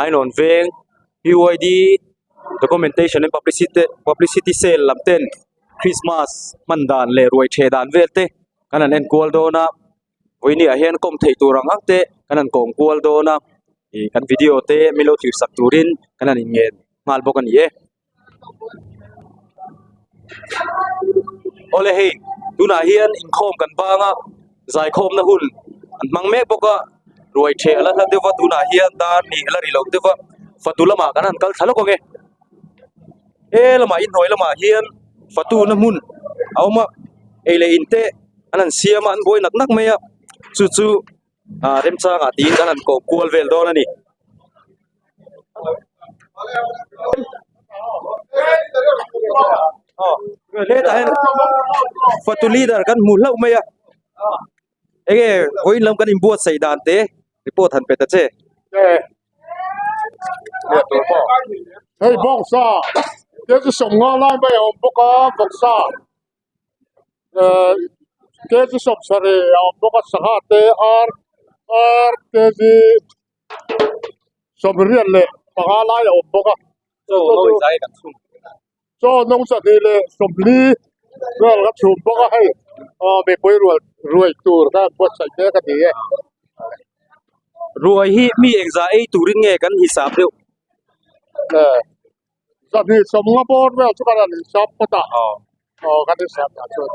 Ainawn veng PYD documentation and publicity publicity cell lam ten Christmas hman dan leh ruai ṭheh dan vel te kan han en kual dawn a vawiini ah hian kawm theih tur ang ang te kan han kawm kual dawn a ih kan video te min lo thlir sak turin kan han inngen nghal bawk a ni e. Awle hei tunah hian inkhawm kan bang a zaikhawmna hun an hmang mek bawk a ruai ṭheh a la hla deuh va tunah hian dar hnih a la ri lo deuh va fatu lamah kan han kal thla lawk ang e he lamah inhnuai lamah hian fatu na hmun a awm a ei leh in te an han siam a an buai nak nak mai a chu chu ah remchangah tiin an han kawm kual vel dawn a ni. Hetah hian fatu leader kan hmu hlauh mai a enge vawiin lam kan inbuatsaih dan te report han pe ta che. Hei bawngsa te chu sawmnga lai mai a awm bawk a bawngsa. Kg sawmsarih a awm bawk a sangha te ar ar kg sawmriat leh panga lai a awm bawk a chaw nawng chahnih leh sawmli vel ka chhum bawk a hei aw mipui rual ruai tur kha an buatsaih mek a ni e. Ruai hi mi engzah ei turin nge kan hisap deuh? Zahnih sawmnga bawr vel chu kan han insap phawt a, aw kan insap dah chuan.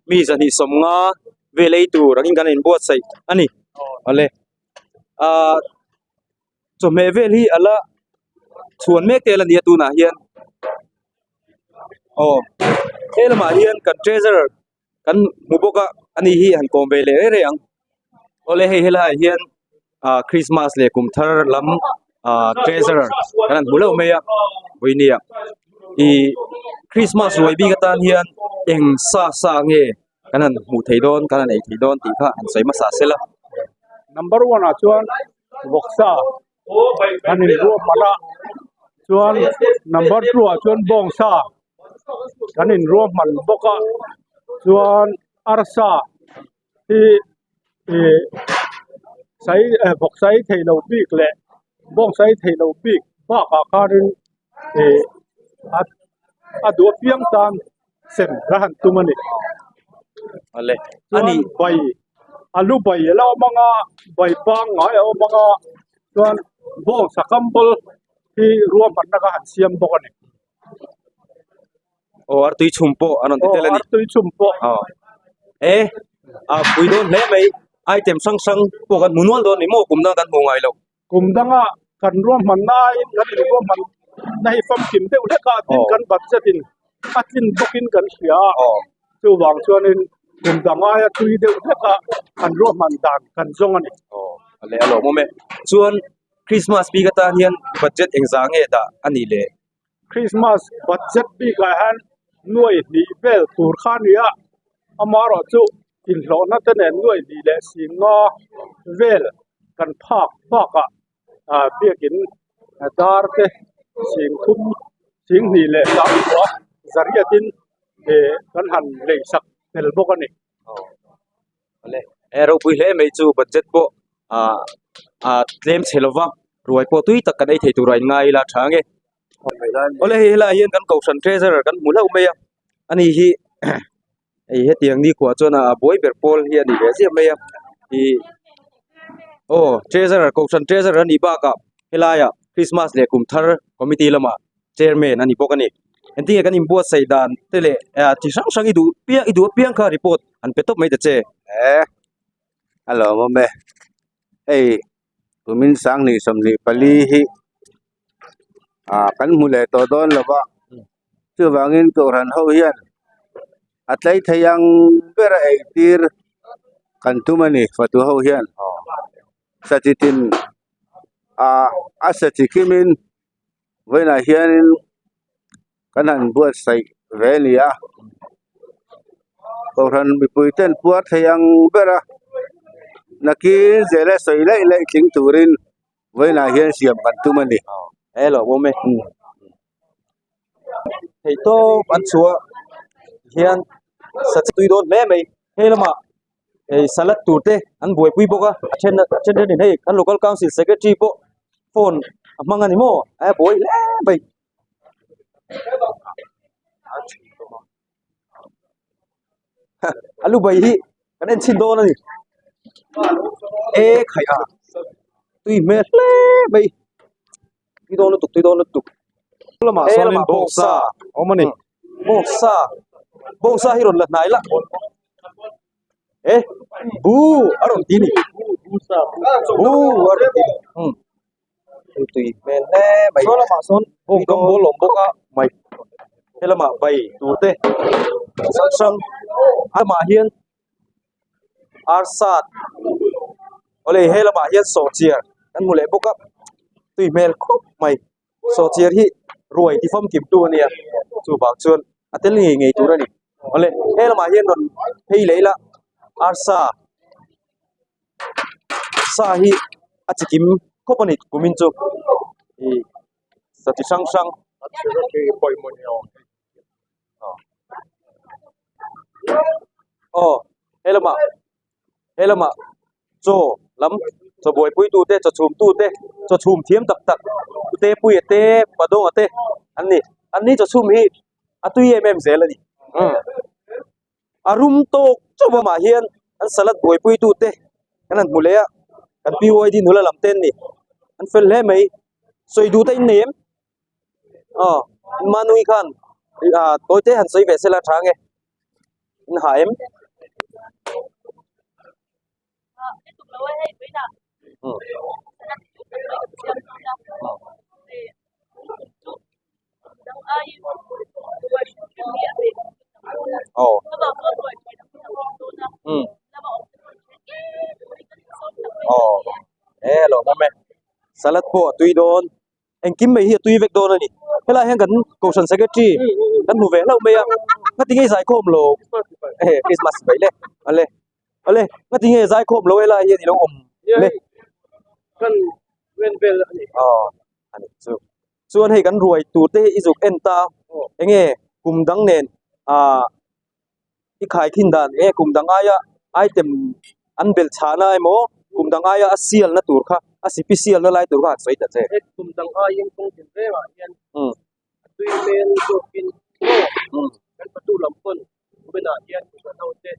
Mi zahnih sawmnga vel ei tur angin kan inbuatsaih a ni. Awle ah chawhmeh vel hi a la chhuan mek tel a ni a tunah hian aw he lamah hian kan treasurer kan hmu bawk a ani hi han kawm ve leh reng reng ang awle hei helaiah hian ah christmas leh kum thar lam ah treasurer kan han hmu hlauh mai a vawinia ih christmas ruai bik atan hian eng sa sa nge kan han hmuh theih dawn kan han ei theih dawn tih kha han sawi hmasa sela. Number one ah chuan vawksa an inruahman a chuan number two ah chuan bawngsa. Kan inruahman bawk a chuan arsa hi ih sai eh vawksa ei theih loh bik leh bawngsa ei theih loh bik bakah khanin ih a a duh apiang tan sem ka han tum a ni. Chuan bai alu bai a la awm ang a bai pangngai a awm ang a chuan bawngsa kam bawlh hi ruahmanna ka han siam bawk a ni. Aw artui chhum pawh an rawn ti tel a ni. Aw artui chhum pawh. Aw e a pui dawn hle mai item hrang hrang pawh kan hmu nual dawn ni maw kum danga kan hmu ngai lo. Kum danga kan ruahman aiin kan inruahman na hi famkim deuh hlek a tin kan budget in a tlin bawkin kan hria a chuvang chuanin kum dang aia tui deuh hlek a kan ruahman dan kan zawng a ni. Aw a leh a lawmawm e chuan Christmas bik atan hian budget engzah nge dah a nih le? Christmas budget bikah hian nuai hnih vel tur kha a ni a, amaherawh chu inhlawhna te nen nuai hnih leh singa vel kan phak bakah ah biakin dar te sing thum sing hnih leh tlangkua zariatin eh kan han lei sak tel bawk a ni. He ropui hle mai chu budget pawh ah ah tlem chhe lova ruai pawh tui tak kan ei thei tur a inngai ila tha ange awle hei helaiah hian kan kohhran treasurer kan hmu hlauh mai a ani hi hei hetiang nikhua chuan a buai ber pawl hi a ni ve ziah mai a ih aw treasurer kohhran treasurer a nih bakah helaiah christmas leh kum thar committee lamah chairman a ni bawk a ni engtin nge kan inbuatsaih dan te leh ah chi hrang hrang i duh piang i duh apiang kha report an pe tawp mai ta che. E a lawmawm e hei kumin sanghnih 24 hi ah kan hmu leh tawh dawn lo va chuvangin kohhran ho hian a tlei thei ang ber a eitir kan tum a ni fatu ho hian sachitin ah a sachi kimin. Vawiinah hianin kan han buatsaih ve a ni a kohhran mipui ten puar thei ang ber a nakin zel a sawi laih laih tling turin vawiinah hian siam kan tum a ni. Hello awm e thei tawp an chhuah hian sa tui dawn hle mai hei lamah hei salad tur te an buaipui bawk a a then a then thenin hei kan local council secretary pawh phone. a hmang a ni maw a buai hle mai a lu bai hi kan en chhin dawn a ni e khai a tui hmel hle mai tui dawn lutuk tui dawn lutuk lamah sawn in bawngsa a awm a ni bawngsa bawngsa hi rawn la hnai la e bu a rawn ti a ni bu a rawn ti a ni tui hmel hle mai saw lamah sawn bawng kam ball a awm bawk a mai helamah bai tur te hrang hrang amah hian arsa awle helamah hian sawhchiar kan hmu leh bawk a tui hmel khawp mai sawhchiar hi ruai ti famkim tu a nia chuvang chuan a tel ngei ngei tur a ni awle helamah hian rawn phei leh ila arsa. Sa hi a chi kim khawp a ni kumin chu ih sa chi hrang hrang aw he lamah he lamah chaw lam chaw buaipui tu te chaw chhum tu te chaw chhum thiam tak tak te puia te padawnga te an ni an ni chaw chhum hi a tui em em zel a ni. A rum tawk chauh amah hian an salad buaipui tute kan han hmu leh a kan PYD nula lam te an ni an fel hle mai sawi duh te in nei em aw manui khan ah tawi te han sawi ve sela tha nge in ha em. Aw umm aw e lawm awm e salad pawh a tui dawn. Engkim mai hi a tui vek dawn a ni. Helai hian kan Kohhran Secretary kan hmu ve hlauh mai a, ngati nge zaikhawm lo eh Christmas mai le ale ale ngati nge zaikhawm lo helai hian i lo awm le kan ven vel a ni. Aw a ni chu chuan hei kan ruai tur te hi i zuk en ta enge kum dang nen ah i khai thin dan enge kum dang aia item an belh chhahna emaw kum dang aia a sialna tur kha a sipi sialna lai tur kha han sawi ta che. He kum dang aiin kawng tin rengah hian a tui hmel zawkin maw kan patu lam pawn kuminah hian kum ho te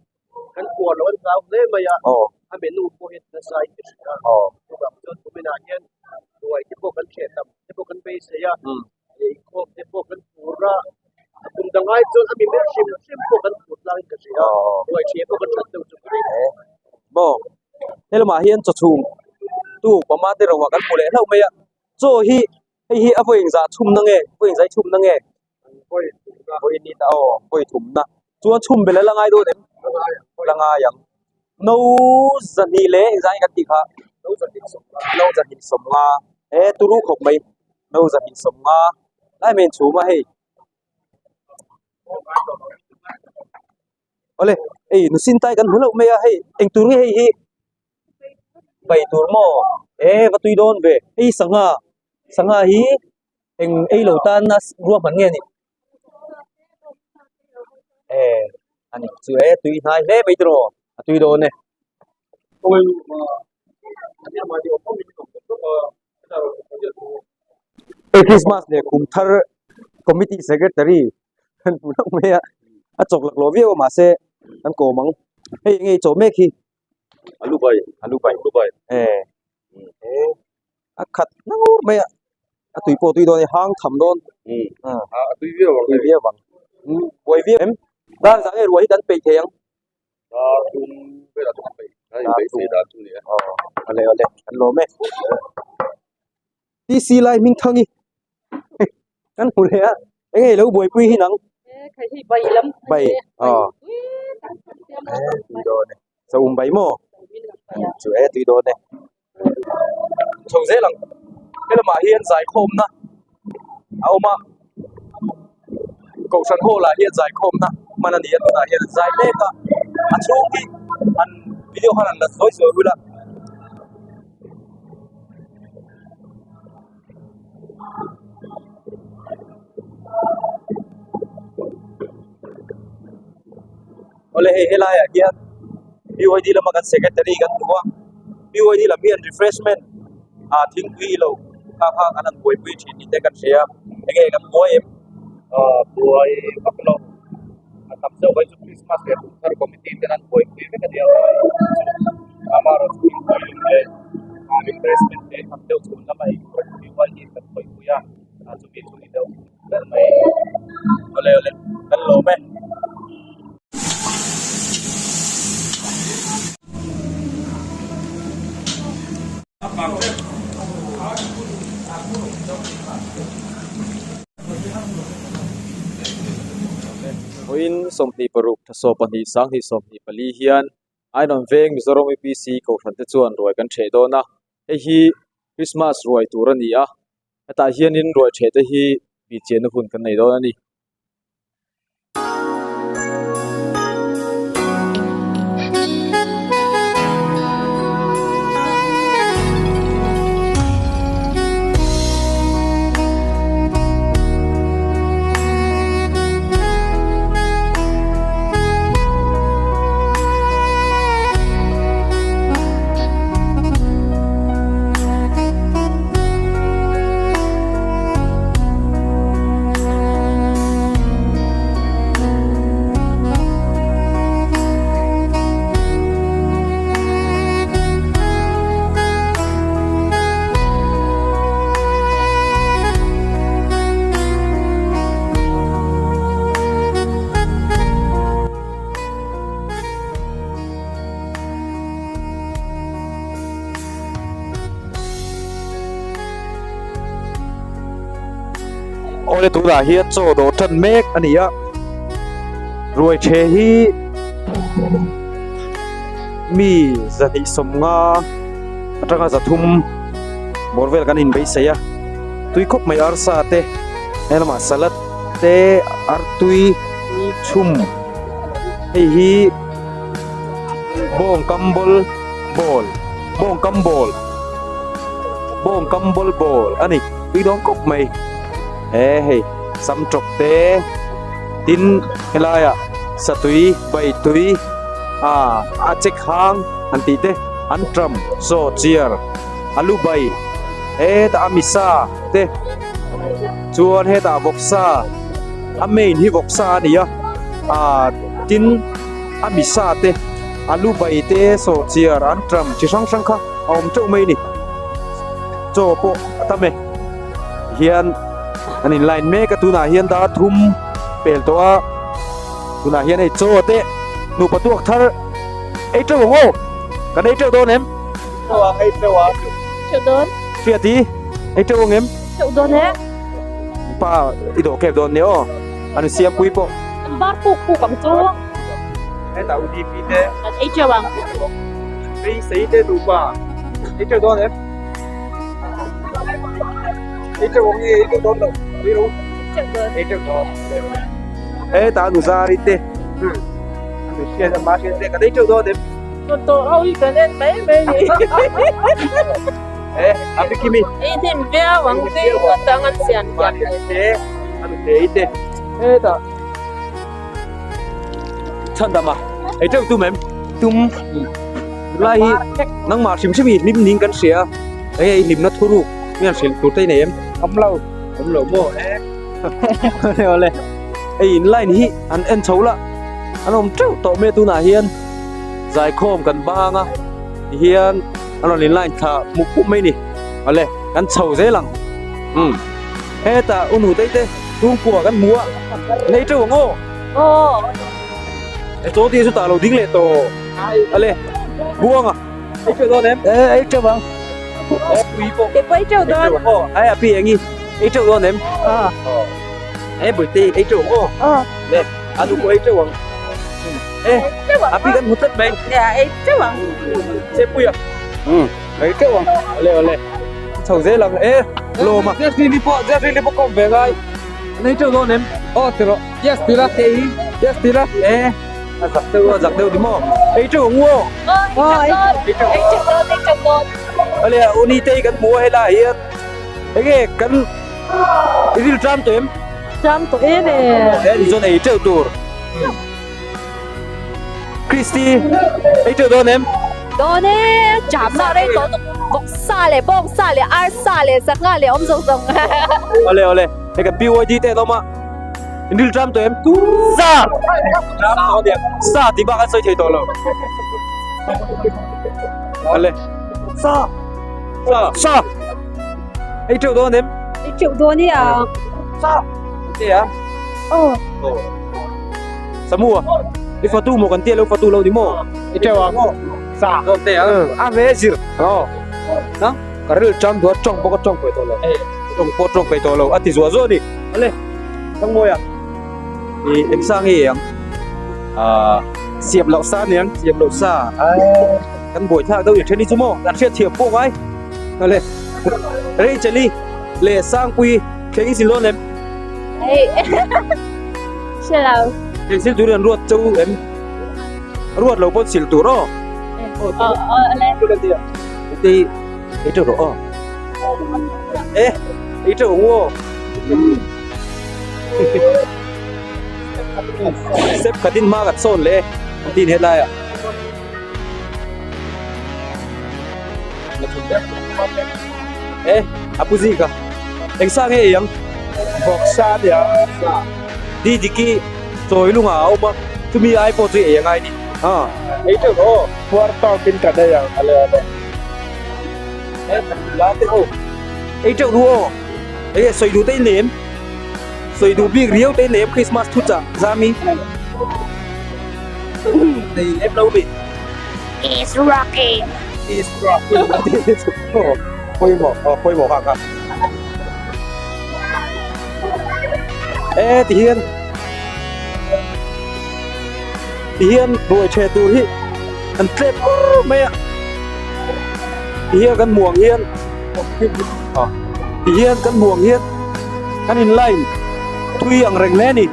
kan puar loh an hlau hle mai a, a menu pawh hi nasa in ka hria a, chuvang chuan kuminah hian ruai te pawh kan hreh tam te pawh kan beisei a. Inkhawm te pawh kan phur a, a kum dang ai chuan a mimir hrim hrim pawh kan phur tlangin ka hria a, ruai ṭhiah pawh kan ṭhat deuh chu ka ring. Maw, helamah hian chaw chhum tu pama te roah kan hmu leh hlauh mai a, chaw hi hei hi a vawi engzah chhum na nge, vawi engzah i chhum na nge? Vawi ni ta aw, vawi thum na. Chuan chhum belh a la ngai dawn em? La ngai ang. No zahnih leh engzah nge kan tih kha? No zahnih sawmnga. E turu khawp mai. No zahnih sawmnga lai mai in chhum a hei awle hei nu sin tai kan hmu loh mai a hei eng tur nge hei hi bai tur maw e va tui dawn ve hei sangha sangha hi eng ei lo tan a ruahman nge ni e ani chu e tui hnai hle mai tiraw a tui dawn e. Hei Christmas leh kum thar committee secretary kan hmu hlauh mai a a chawk lak lawh viau a mahse kan kawm ang hei eng nge i chawh mek hi alu bai alu bai alu bai e a khat hnur mai a a tui pawh a tui dawn a ni hang tham dawn a tui viau ang tui viau ang buai viau em dar zah nge ruah hi kan peih thei ang. Awle awle kan lawm e TC lai hming thang hi kan hmu leh a eng nge ilo buaipui hi nang bai aw tui dawn e chawum bai maw chu e tui dawn e chho zel ang helamah hian zaikhawmna a awm a kohhran hall ah hian zaikhawmna hman a ni a tunah hian an zai mek a a chhung hi an video khan an la sawi sawi ula. Awle hei helaiah hian BYD lama kan secretary kan hmu a BYD lam hian refreshment ah thingpui ilo. kha kha an han buaipui thin tih te kan hria enge kan buai em? Aw buai vak lo a tam deuh mai chu Christmas leh kum thar committee ten an buaipui vek a nia amaherawhchu inpui lung leh refreshment te tam deuh chhun lama ei tur an tih rual hi kan buaipui a chumi chu ni deuh ber mai. Awle awle kan lawm e. Vawiin 26 thasawh pahnih sanghnih 24 hian Ainawn veng Mizoram UPC kohhran te chuan ruai kan ṭheh dawn a, hei hi Christmas ruai tur a ni a, hetah hianin ruai ṭheh te hi bihchianna hun kan nei dawn a ni. Awle tunah hian chaw dawr tan mek a ni a ruai the hi mi zahnih sawmnga atanga zathum bawr vel kan inbeisei a tui khawp mai arsa te he lamah salad te artui chhum hei hi bawng kam bawl bawl bawng kam bawl bawng kam bawl bawl a ni tui dawn khawp mai he hei sam tawk te tin helaiah satui baitui ah a chek hang an tih te an tram saw chiar alu bai hetah a misa te chuan hetah vawksa a main hi vawksa a ni a ah tin a misa te alu bai te saw chiar an tram chi hrang hrang kha a awm teuh mai a ni chaw pawh a tam e hian an in line mek a tunah hian dar thum pel tawh a tunah hian hei chaw te nupa tuak thar ei teuh ang aw kan ei teuh dawn em ei teuh ang teuh dawn hriat i ei teuh ang em teuh dawn e pa i dawh kep dawn nia aw an siam pui pawh an bar puk puk ang chu hetah u dp te an ei teuh ang beisei te nupa ei teuh dawn em ei teuh ang nge ei teuh dawn lo ei ro ei teuh dawn hetah nu zari te an hriat ama hriat te kan ei teuh dawn em motor ho hi kan en mai mai ni e a pi kimi ei hnim viau ang te atang an siam hian te an te te hetah chhan dama ei teuh tum em tum lai hi nangmah hrim hrim hi hlim ning kan hria enge i hlimna thuruk mi an hrilh tur te i nei em awm lo awm lo maw e awle awle hei in line hi an en chho la an awm teuh tawh mai a tunah hian zaikhawm kan bang a tihian an rawn in line thla hmuh phup mai a ni awle kan chho zel ang umm hetah u nutei te chhungkua kan hmu a nei teuh ang aw aw e chaw tih chu tah lo ding leh tawh ale buanga ei teuh dawn em e ei teuh ang e pui pawh ke pawh ei teuh dawn aw ai a pi engi ei teuh dawn em aw e buite ei teuh ang aw aw le a nu pawh ei teuh ang e a pi kan hmu tlat mai nè ei teuh ang che pui a ei teuh ang ale ale chho zel ang e lawm a Jeffrey ni pawh Jeffrey ni pawh kawm ve ngai an ei teuh dawn em aw ti rawh yes ti la yes ti la e a zak deuh a zak deuh ti maw ei teuh ang u aw aw ei teuh dawn ei teuh dawn ei teuh dawn ale u ni te kan hmu a helaiah hian enge kan i ril tram tawh em tram tawh em e he ni chuan ei teuh tur Christy ei teuh dawn em dawn e cham lah rei tawh tawh. Vawksa leh bawngsa leh arsa leh sangha leh awm zawng zawng. Awle awle hei kan PYD te an awm a in ril tram tawh em? Sa! Tram tawh ania sa tih bak an sawi thei tawh lo. Awle sa! Sa! Sa! Ei teuh dawn em? Ei teuh dawn i a. Sa! Te a? Aw. Samu a i fatu maw kan tia lo fatu lo ni maw? I teuh ang. Sa dawn te a. A ve zir. Aw. Na? Ka ril tram duh a tawng pawh ka tawng peih tawh lo. Tawng pawh tawng peih tawh lo a ti zuah zuah a ni. Ale Thangmawia i eng sa nge ang? Ah siam loh sa aniang. Siam loh sa. Kan buai thlak deuh i then hi chu maw kan hriat thiam pawh ngai. Ale Rachel-i leh Sangpuii thleng i sil dawn em? Hei hre lo. Thleng sil turin an ruat cheu em? Ruat lo pawn sil tur aw. Aw aw ale. Tei ei teuh rawh aw. E ei teuh ang u aw. Step khatin hma kan sawn leh e an tin helai ah. E a pu zika eng sa nge ei ang? Vawksa a nia. Di diki chawi lungah a awm a chumi ai pawh chu ei a ngai ni. Ha ei teuh rawh aw. Puar tawkin kan ei ang ale ale. E kan la te ho ei teuh ru aw. Enge sawi duh te in nei em? Sawi duh bik riau te in nei em Christmas thu chah zami? Nei lem lo mi. Is rocking. Is rocking. Pawimawh, aw pawimawh kha kha. E ti hian ti hian ruai the tur hi an tlep ur mai a. Ti hian kan hmuh ang hian ti hian kan hmuh ang hian kan in line thui ang reng hle a ni.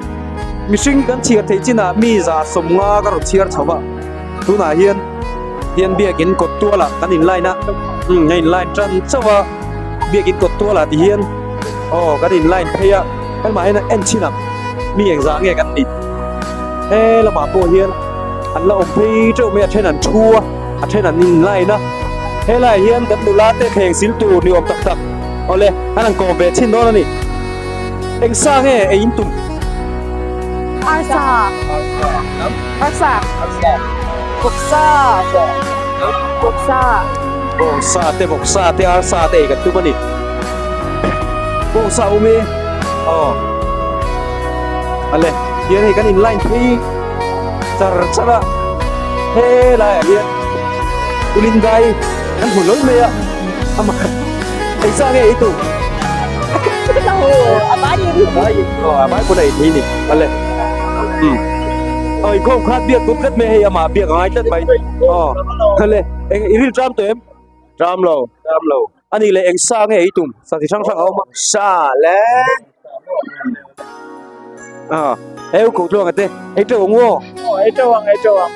Mihring kan chhiar theih chinah mi 150 ka rawn chhiar chho a, tunah hian hian biakin kawt tualah kan in line a, umm a in line tan chauh a, biakin kawt tualah ti hian aw kan in line phei a, hemah hian en chinah mi engzah nge kan nih he lamah pawh hian an la awm phei teuh mai a, then an thu a, a then an in line a, helaiah hian kan nula te thleng sil tur ni awm tak tak awle an han kawm ve chhin dawn a ni. Eng sa nge ei in tum? Arsa. Arsa. Arsa. Vawksa. Vawksa. Bawngsa te vawksa te arsa te ei kan tum a ni. Bawngsa awm e. Aw. Ale, hian hei kan in line phei char char a. Helaiah hian Ulindai kan hmu hlawl mai a. Ama ei sa nge ei tum? A vai pawn a ei thei ni ale um oi khawm khat biak tup tlat mai hei amah biak a ngai tlat mai aw ale eng i ril tram tawh em tram lo tram lo ani leh eng sa nge ei tum sa chi hrang hrang a awm a sa le a heu ko tluang ate ei teuh ang u aw ei teuh ang ei teuh ang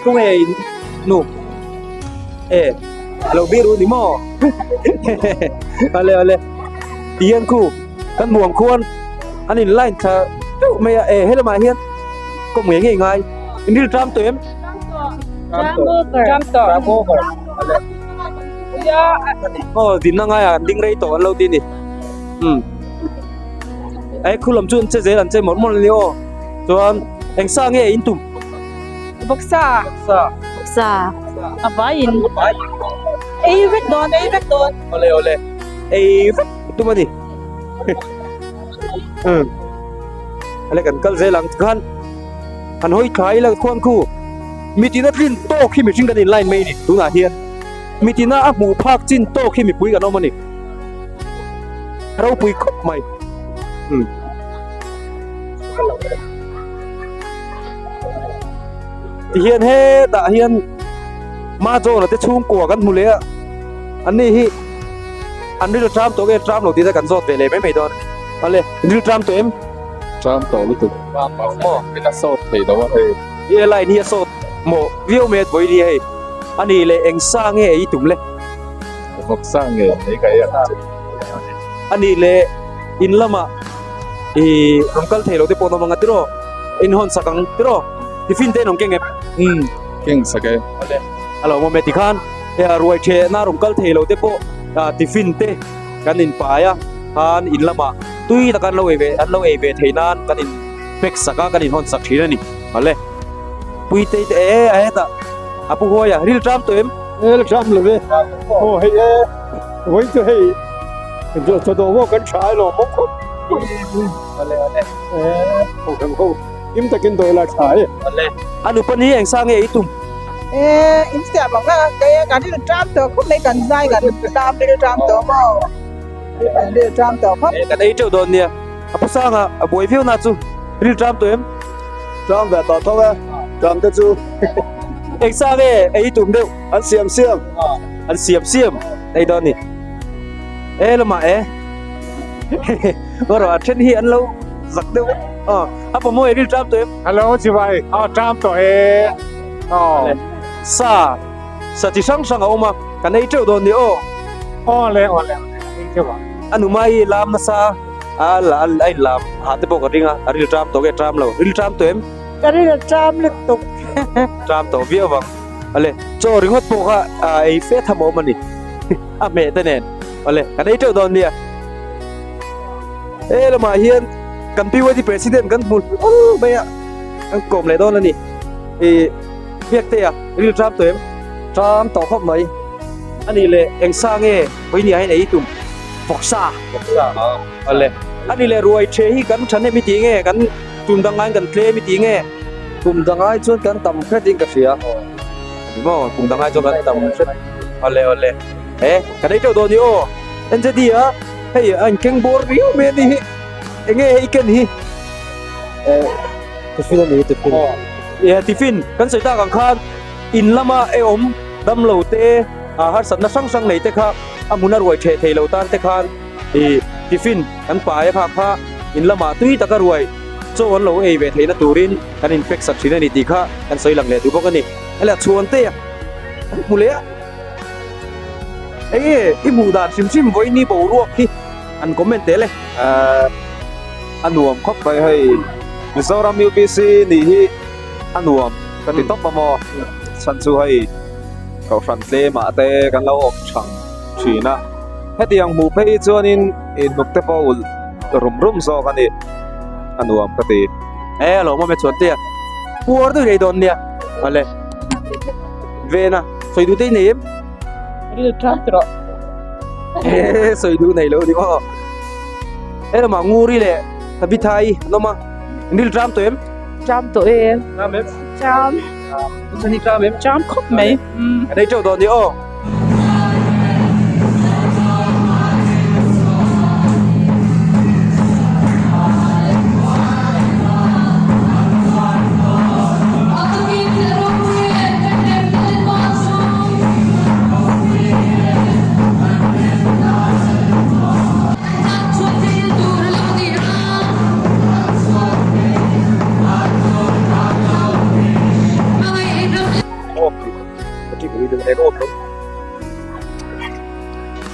Khawnge in nu e alo bir u ni maw ale ale tihian khu kan hmuh ang khuan an in line thla deuh mai a e helamah hian kawm ngei ngei ngai in ril tram tawh em Tram tawh tram over ale aw dinna ngaiah an ding rei tawh an lo ti a ni um e khu lam chu an che zel an che mawlh mawlh a ni aw chuan eng sa nge in tum. Vawksa. Vawksa. A vaiin. Ei vek dawn, ei vek dawn. Awle awle. Ei vek tum a ni. Hmm. Ale kan kal zel ang khan. Han hawi thlai la khuan khu. Mitina tlin tawk hi mihring kan in line mai ni tunah hian. Mitina a hmuh phak chin tawk hi mipui kan awm a ni. Ropui khawp mai. Hmm. Tihian hetah hian Mahjong te chhungkua kan hmu leh a an ni hi an ril tram tawh nge tram lo tih te kan zawt ve leh mai mai dawn a ni ale ril tram tawh em? Tram tawh lutuk maw a sawt thei lo a hei he line hi a sawt maw viau mai a vawi ni hei a nih leh eng sa nge ei tum le? Vawk sa nge ei ka ei ang che a nih leh in lamah ih rawn kal thei lo te pawh an awm ang a tiraw in hawn sak ang tiraw tiffin te an awm keng em umm keng sak e a lo awm e tikhan Ruai thehna rawn kal thei lo te pawh tiffin te kan in pai a khan in lamah tui taka an lo ei ve an lo ei ve theih nan kan in pack sak a kan in hawn sak thin a ni awle puitei te e a hetah a pu huai a ril tram tawh em ril tram lo ve aw hei e vawi chu hei chawdawh pawh kan tha a lawm bawk khawp awle awle e kohhran ho him takin dawi la tha e awle a nupa ni eng sa nge i tum e in siam ang a kei kan ril tram tawh khawp mai kan zai kan tram ril tram tawh maw kan ril tram tawh khawp kan ei teuh dawn nia A pu sanga a buai viau na chu ril tram tawh em? Tram ve tawh tho e, tram te chu. Eng sa nge ei tum deuh? An siam siam. An siam siam ei dawn ni. E lamah e. Rawh a then hi an lo zak deuh a. A pawmawh e ril tram tawh em? Hello chibai, aw tram tawh e. Aw. Sa, sa chi hrang hrang a awm a, kan ei teuh dawn ni aw. Aw le aw le ei teuh ang. A numai lam nasa. A la a in lam ha te pawh ka ring a, a ril tram tawh nge tram lo, ril tram tawh em? Ka ril a tram lutuk. Tram tawh viau vang. Awle, chaw ringawt pawh kha ei fe tham awm a ni. A hmeh te nen. Awle, kan ei teuh dawn nia. He lamah hian kan PYD President kan hmu hlawl mai a, kan kawm leh dawn a ni. Ih, Biaktea, ril tram tawh em? Tram tawh khawp mai. A nih leh, eng sa nge Vawinia hian ei tum? Vawksa. Vawksa. Ale. Ani le ruai the hi kan tha nem i ti nge kan tum dang ngaiin kan tlem i ti nge. Kum dang ai chuan kan tam hret in ka hria. Ani maw kum dang ai chuan kan tam hret. Ale ale. E kan ei teuh dawn ni aw. NZD a hei a inkeng bawr riau mai ani hi. Enge hei ken hi. E tiffin ani tiffin. E tiffin kan sawi tak ang khan in lama e awm damlo te a harsatna hrang hrang nei te kha a hmun a ruai theh thei lo tan te khan ih tiffin kan pai a kha kha in lamah tui taka ruai chaw an lo ei ve theihna turin kan in pack sak thin a ni tih kha kan sawi lang leh duh bawk a ni. Hela chhuan te an hmu leh a, enge i hmuh dan hrim hrim vawiin boruak hi an comment tel e. Ahh a nuam khawp mai hei Mizoram UPC nih hi a nuam ka ti tawp a maw chhan chu hei Kohhran tlemah te kan lo awm thang thin a, hetiang hmuh phei chuanin inhnuk te pawh ulh rum rum zawk a ni, a nuam ka ti. E a lawmawm e chuan tia puar deuh nei dawn nia ale vena sawi duh te i nei em? Ril tram ti rawh. E sawi duh nei lo ni maw? E lamah Nguri leh Tabitha-i an awm a, ril tram tawh em? Tram tawh e. Tram em? Tram. Chani tram em? Tram khawp mai. Kan ei teuh dawn ni aw.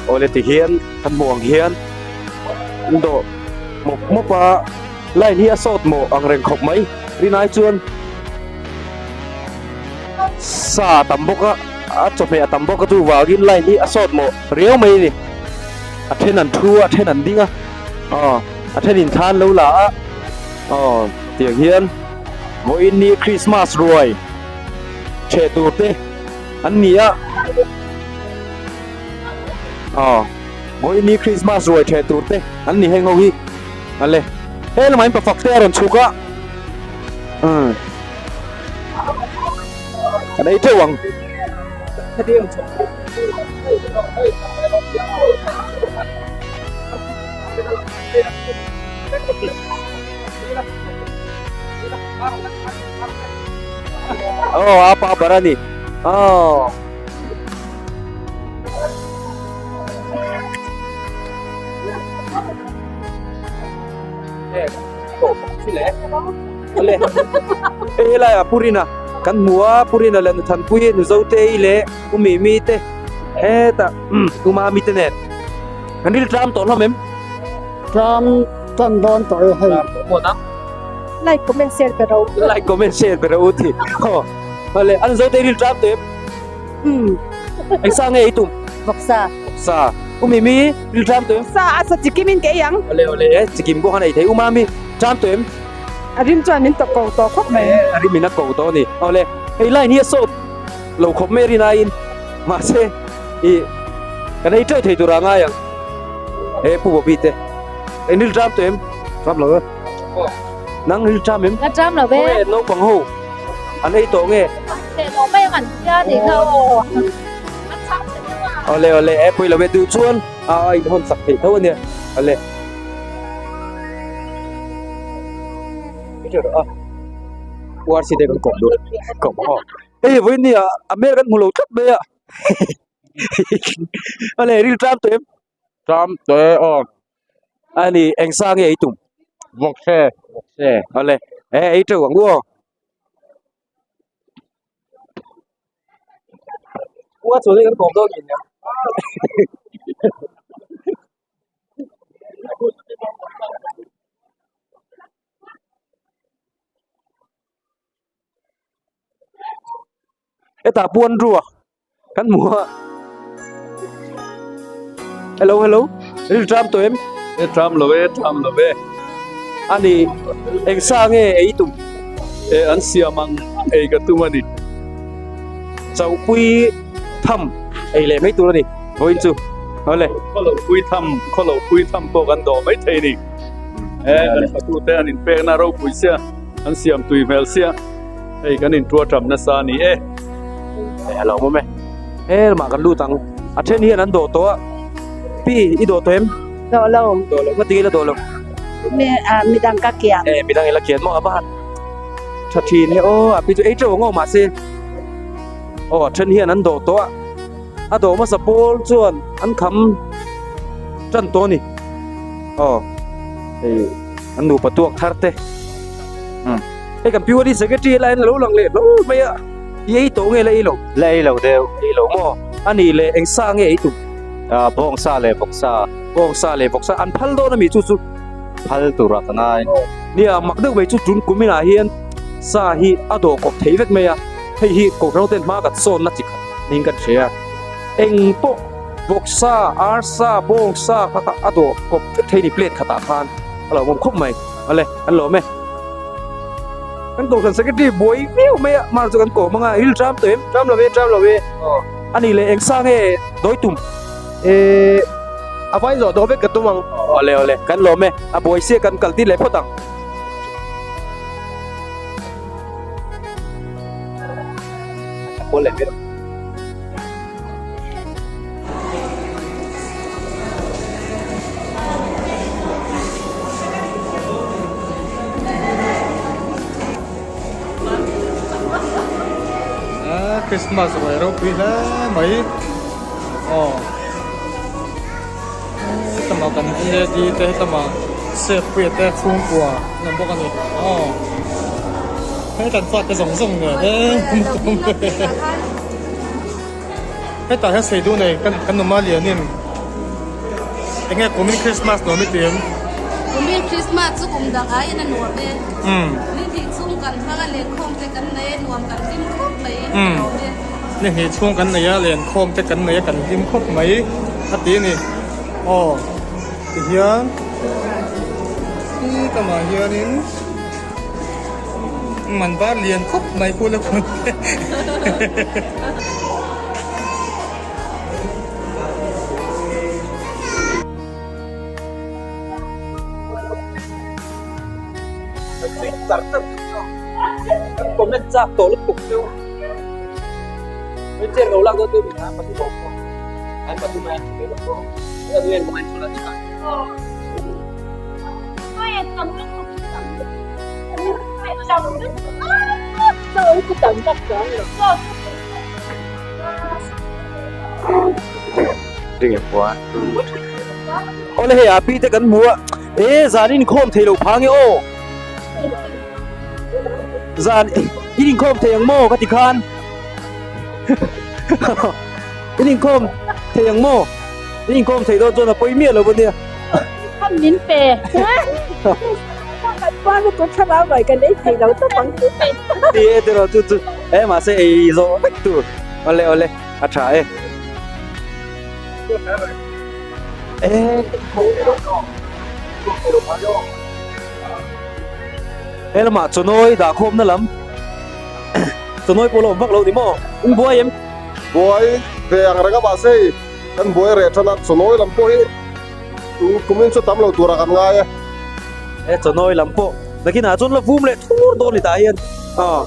Awle ti hian kan hmuh ang hian an dawh mawp mawp a line hi a sawt mawh ang reng khawp mai rinai chuan sa a tam bawk a a chawhmeh a tam bawk a chuvangin line hi a sawt mawh riau mai a ni. A then an thu a a then an ding a aw a then in thla an lo la a aw tiang hian vawiin ni Christmas ruai theh tur te an ni a aw vawiin ni Christmas ruai theh tur te an ni heng ho hi ale he lamah in pafak te a rawn chhuk a umm kan ei teuh ang. Oh, apa bar a ni. Oh. Hei helai ah Purina kan hmu a Purina leh Nuthanpui Nuzotei leh U Mimi te hetah U Mami te nen kan ril tlam tawh hlawm em? Tlam tan dawn tawh e hei. Like comment share pe ro. Like comment share pe ro u ti. Aw. Hale an Zotei ril tlam tawh em? Um. Eng sa nge ei tum? Vawksa. Vawksa. U Mimi, ril ṭam tawh em? Sa a sa chikim in ka ei ang. Awle awle e, chikim pawh khan ei thei. U Mami, ṭam tawh em? A rim chuan min tawk ko tawh khawp mai. A rim in a ko tawh a ni. Awle, hei line hi a sawt lo khawp mai a rin aiin mahse i kan ei ṭeuh thei tur ah ngai ang. He Pu Bobby te, eng ril ṭam tawh em? Ṭam lo e. Nang ril ṭam em? La ṭam lo ve. Khawnge naupang ho an ei tawh nge? Leh tawh mai ang an tia nih kha aw. An chang chhe deuh a. Awle awle e pawi lo e duh chuan a inhawn sak theih tho a nia. Awle. URC te kan kawm duh kawm ang aw. Hei vawiin ni ah a hmel kan hmu lo tlat mai a. Awle ril ṭam tawh em? Ṭam tawh e aw. Ani eng sa nge ei tum? Vawkse. Vawkse. Awle e ei teuh ang u aw. Ua chuan kan kawm dawn nia. Hetah puan ruak kan hmu a hello hello ril tram tawh em e tram lo e tram lo e ani eng sa nge ei tum e an siam ang ei ka tum ani chauhpui tham ei leh mai tur ani vawiin chu awle khawlo pui tham khawlo pui tham pawh kan dawh mai thei ni e kan fatu te an inpekna ropui sia an siam tui hmel sia hei kan intuar tam nasa a ni e. E a lo awm e he lamah kan lut ang a then hian an dawh tawh a pi i dawh tawh em dawh lo dawh lo ngatinge la dawh lo mi a midang ka kian e midang ila kian maw a va han tha thin he aw a pi chu ei teuh ang aw mahse aw a then hian an dawh tawh a a dawh hmasa pawl chuan an kham tan tawh a ni aw hei an nupa tuak thar te hei kan POD secretary lai in a lo lang leh hlawl mai a i ei tawh nge la ei lo la ei lo deuh ei lo maw a nih leh eng sa nge ei tum ah bawng sa leh vawk sa bawng sa leh vawk sa an phal dawn a mi chu chu phal tur ah ka ngai nia mak deuh mai chu tun kum inah hian sa hi a dawh kawp thei vek mai a hei hi kohhran ten hma kan sawn na chi khat niin kan hria eng pawh vawk sa ar sa bawng sa kha kha a dawh kawp vek thei ni plate khatah khan a lo awm khawp mai awle an lawm e. Kan kohhran secretary buai viau mai a mar chu kan kawm anga ril tram tawh em tram lo e tram lo e ani leh eng sa nge dawi tum eh a vai zawh dawh vek ka tum ang awle awle kan lawm e a buai sia kan kal tir leh phawt ang Christmas ruai ropui hle mai aw hetama kan led te hetama sep puia te chhungkua an awm bawk a ni aw he kan fate zawng zawng nen he. Hetah hian sei duh nei kan kan numa lianin eng nge kumin Christmas nuam i ti em? Kumin Christmas chu kum dang aiin a nuam e. Ni hnih chhung kan hmang a lenkhawm te kan nei a nuam kan hlim khawp mai a nuam e. Ni hnih chhung kan nei a lenkhawm te kan nei a kan hlim khawp mai a ti a ni. Aw tihian khi kamah hianin. Man var lian khawp mai khu la khu Comment chak tawh lutuk chu Hei chair lo lak dawn tu ni a patu bawk ai patu mai an thu mai Awle hei a pi te kan hmu a e zan inkhawm thei lo phang e aw zan in inkhawm thei ang maw ka ti khan in inkhawm thei ang maw in inkhawm thei dawn chuan a pawi miah lo a nia. Kham min pe. Kan pa lutuk thlarau mai kan ei thei lo tawp ang chu. Ti e tiraw chu chu e mahse ei zawh vek tur. Awle awle a tha e. He lamah chawnawi dah khawmna lam chawnawi pawh la awm vak lo ni maw? In buai em? Buai ve ang reng a mahse hei kan buai reh tan a chawnawi lam pawh hi kumin chu tam lo turah kan ngai e. He chawnawi lam pawh nakinah chuan la vum leh thur dawn ni tah hian aw.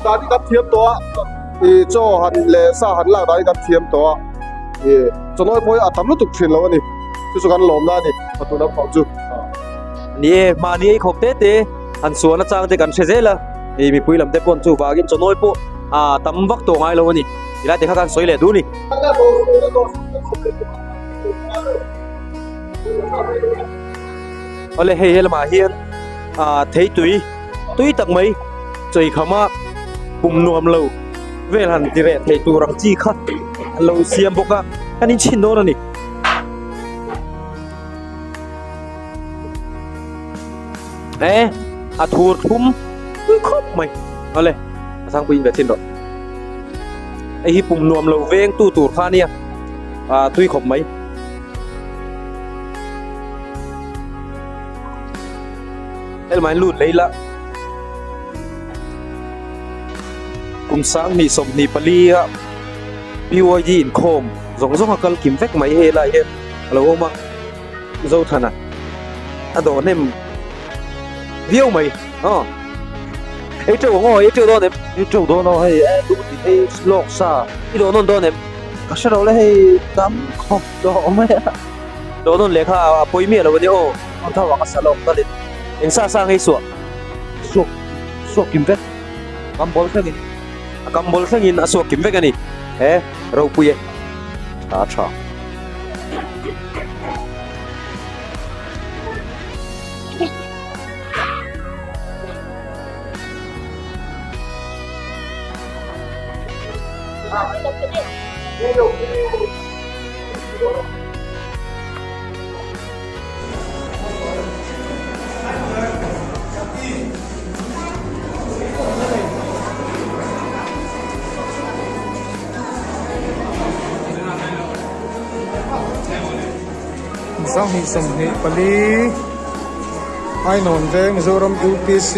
Dan hi kan thiam tawh a ih chaw han leh sa han lak dan hi kan thiam tawh a ih chawnawi pawh hi a tam lutuk thin lo a ni chu chu kan lawmna a ni fatu naupang chu. Ni e mahni ei khawp te te han suan achang te kan hre zel a ih mipui lam te pawn chuvangin chawnawi pawh ah tam vak tawh ngai lo a ni tilai te kha khan sawi leh duh a ni. Awle hei helamah hian ah theitui tui tak mai chawihkhama pum nuam lo vel han ti reh thei tur ang chi kha an lo siam bawk a an inchhin dawn a ni. E a thur thlum tui khawp mai awle a sangpui in ve chhin rawh hei hi pum nuam lo veng tu tur kha ania ah tui khawp mai. Helmai lut lei la kum 2024 a BYD inkhawm zawng zawng a kal kim vek mai hei lai hian a lo awm a Zothana a dawh hnem viau mai aw ei teuh ang aw ei teuh dawn em ei teuh dawn aw hei hei lawk sa i dawh nawn dawn em ka hre lo le hei tam khawp dawh mai a dawh nawn leh kha a pawi miah lo a nia aw. An tho ang a sa lawk talin. Eng sa sa ngei suah? Suak, suak kim vek. Kam bawl thlengin. A kam bawl thlengin a suak kim vek a ni. He, ropui e. Tha tha. 24 Ainawn veng Mizoram UPC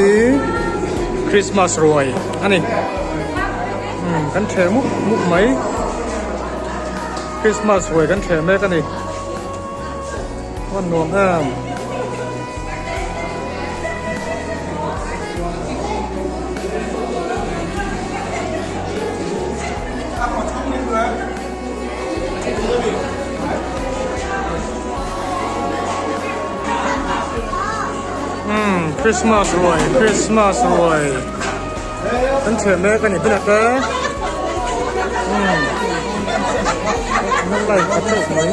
Christmas ruai a ni kan ṭheh mup mup mai Christmas ruai kan ṭheh mek a ni. A nuam em. Hmm, Christmas ruai, Christmas ruai. Kan theh mek a ni bela te. Hmm. Nan lai a chauh mai.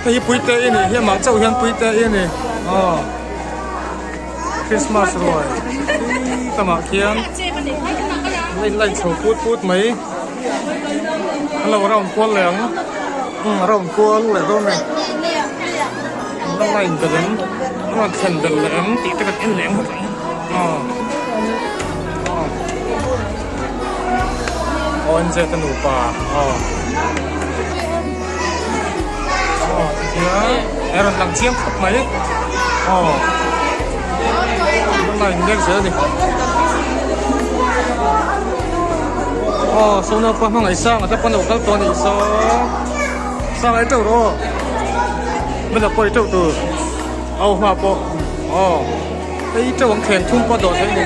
Hei hi puite i ni hi amah chauh hian puite i ni aw Christmas ruai tamah khian a in line chho put put mai an lo round kual leh ang umm round kual leh dawn a ni an la line belh ang an rawn thlen belh leh ang tih te kan en leh ang aw aw aw NZ a nupa aw aw tikhian a rawn lang chiang khawp mai aw an la line mek zel a ni aw saw naupa hmangaih sang ata pawn a lo kal tawh a nih saw sang ai teuh rawh aw hmela pawh i teuh tur. Au hma pawh aw hei teuh ang thleng thum pawh dawh theih a ni.